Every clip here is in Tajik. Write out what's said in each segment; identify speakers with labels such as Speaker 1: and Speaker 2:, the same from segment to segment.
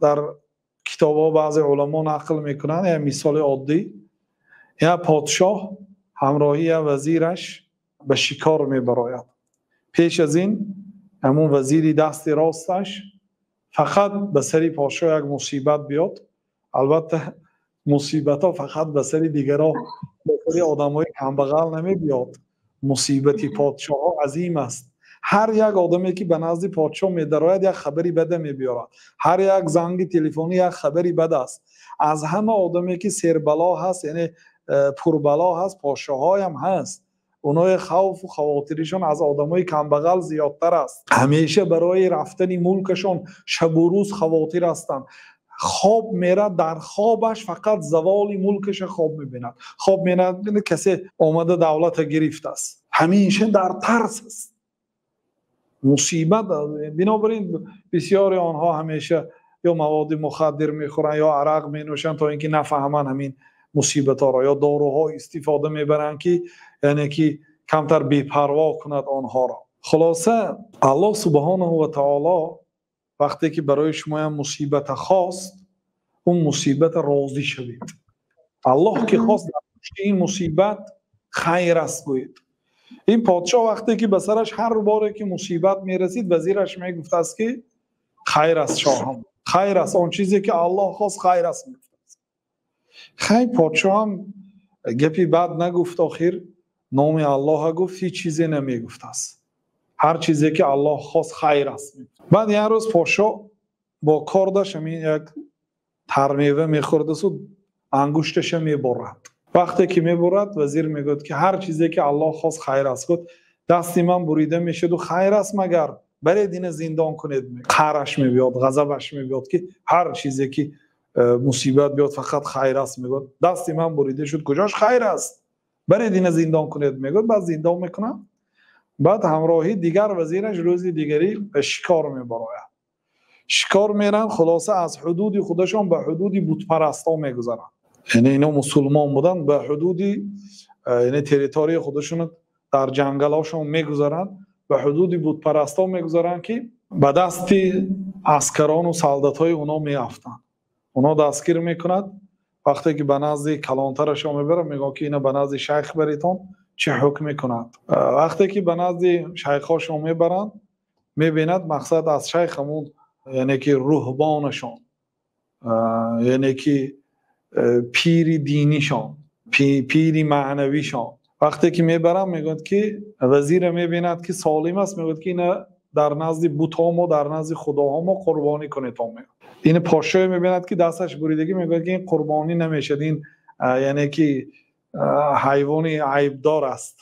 Speaker 1: Дар китобҳо баъзе уламо нақл мекунанд як мисоли оддӣ: як подшоҳ ҳамроҳи як вазираш ба шикор мебарояд. Пеш аз ин ҳамон вазири дасти росташ фақат ба сари подшоҳ як мусибат биёд. Албатта, мусибатҳо фақат ба сари дигарон, ба сари одамҳои камбағал намебиёд. Мусибати подшоҳҳо азим аст. Ҳар як одаме ки ба назди подшоҳ медарояд, як хабари бада мебиёрад. Ҳар як занги телефонӣ як хабари бад аст. Аз ҳама одаме ки сербало ҳаст, яъне пурбало ҳаст, подшоҳҳоям ҳаст. Онои хавфу хавотиришон аз одамои камбағал зиёдтар аст. Ҳамеша барои рафтани мулкашон шабу рӯз хавотир ҳастанд. Хоб мерад, дар хобаш фақат заволи мулкаша хоб мебинад. Хоб мерад, касе омада давлата гирифтааст. Ҳамеша дар тарс аст. Мусибат. Бинобар ин бисёри онҳо ҳамеша ё маводи мухаддир мехӯранд, ё арақ менӯшанд, то ин ки нафаҳманд ҳамин мусибатҳоро, ё доруҳо истифода мебаранд, ки яъне ки камтар бепарво кунад онҳоро. Хулоса, Аллоҳ субҳонаҳу ва таоло вақте ки барои шумоям мусибата хост, он мусибата розӣ шавед. Аллоҳ ки хост, дар пушти ин мусибат хайр аст, гӯед. Ин подшоҳ вақте ки ба сараш ҳар боре ки мусибат мерасид, вазираш мегуфтааст, ки хайр аст, шоҳам, хайр аст, он чизе ки Аллоҳ хост, хайр аст, мегуфтааст. Хай, подшоҳам гапи бад нагуфт, охир номи Аллоҳа гуфт, ҳеҷ чизе намегуфтааст. Ҳар чизе ки Аллоҳ хост, хайр аст. Баъд як рӯз подшоҳ бо кордаш ҳамин як тармева мехӯрдасу ангушташа меборад. Вақте ки мебурад, вазир мегӯяд, ки ҳар чизе ки Аллоҳ хост, хайр аст. Гуфт: дасти ман бурида мешуду хайр аст магар? Баред, ина зиндон кунед. Қаҳраш мебиёд, ғазабаш мебиёд, ки ҳар чизе ки мусибат биёд, фақат хайр аст мегӯяд. Дасти ман бурида шуд, куҷош хайр аст? Баред, ина зиндон кунед, мегӯяд. Баъд зиндон мекунад. Баъд ҳамроҳи дигар вазираш рӯзи дигарӣ ба шикор мебарояд. Шикор меранд. Хулоса, аз ҳудуди худашон ба ҳудуди бутпарастон мегузаранд. Яъне ино мусулмон буданд, ба ҳудуди яъне территорияи худашон дар ҷангалҳошон мегузаранд, ба ҳудуди бутпарастон мегузаранд, ки ба дасти аскарону солдатҳои оно меафтанд. Оно дастгир мекунад. Вақте ки ба назди калонтарашон мебаранд, мегӯянд, ки ина ба назди шайх баритон, чӣ ҳукм мекунад. Вақте ки ба назди шайхҳошон мебаранд, мебинад, мақсад аз шайх ҳамун яъне ки руҳбонашон, яъне ки пири динишон, пири маънавишон. Вақте ки мебаранд, мегӯяд, ки вазира мебинад, ки солим аст, мегӯяд, ки ина дар назди бутҳомо, дар назди худоҳомо қурбонӣ кунед. Мегӯяд. Ин подшоҳе мебинад, ки дасташ буридагӣ, мегӯяд, ки ин қурбонӣ намешавад, ин яъне ки ҳайвони айбдор аст,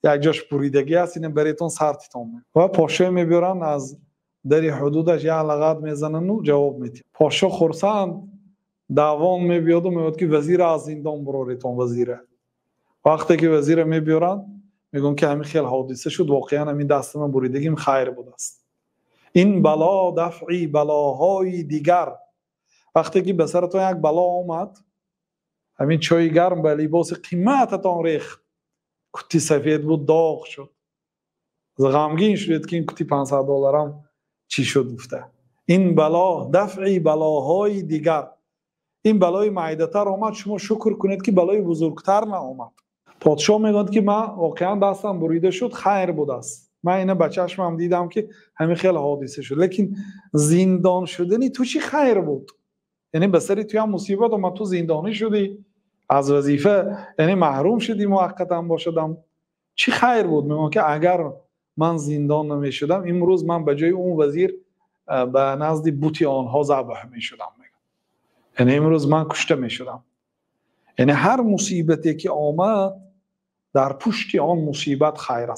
Speaker 1: як ҷош буридагӣ аст, ина баретон сартитон. Ва подшоҳе мебиёранд, аз дари ҳудудаш як лағат мезанану ҷавоб медиҳад. Подшоҳ хурсанд давон мебиёду мегӯяд, ки вазира аз зиндон буроритон, вазира. Вақте ки вазира мебиёранд, мегӯянд, ки ҳамин хел ҳодиса шуд, воқеан ҳамин дасти ман буридагим хайр будааст. Ин бало дафъи балоҳои дигар. Вақте ки ба саратон як бало омад, ҳамин чойи гарм ба либоси қимататон рехт, кути сафед буд, доғ шуд, ғамгин шудед, ки ин кути 500 долларам чӣ шуд, гуфта. Ин бало дафъи балоҳои дигар. Ин балои майдатар омад, шумо шукр кунед, ки балои бузургтар наомад. Подшоҳ мегӯяд, ки ман воқеан дастам бурида шуд, хайр будааст, ман ина ба чашмам дидам, ки ҳамин хел ҳодиса шуд. Лекин зиндон шудани ту чӣ хайр буд? Яъне ба сари туям мусибат омад, ту зиндонӣ шудӣ, аз вазифа яъне маҳрум шудӣ, муваққатан бошадам, чӣ хайр буд? Мегӯям, ки агар ман зиндон намешудам, имрӯз ман ба ҷои он вазир ба назди бути онҳо забҳ мешудам, яъне имрӯз ман кушта мешудам. Яъне ҳар мусибате ки омад, дар пушти он мусибат хайр аст.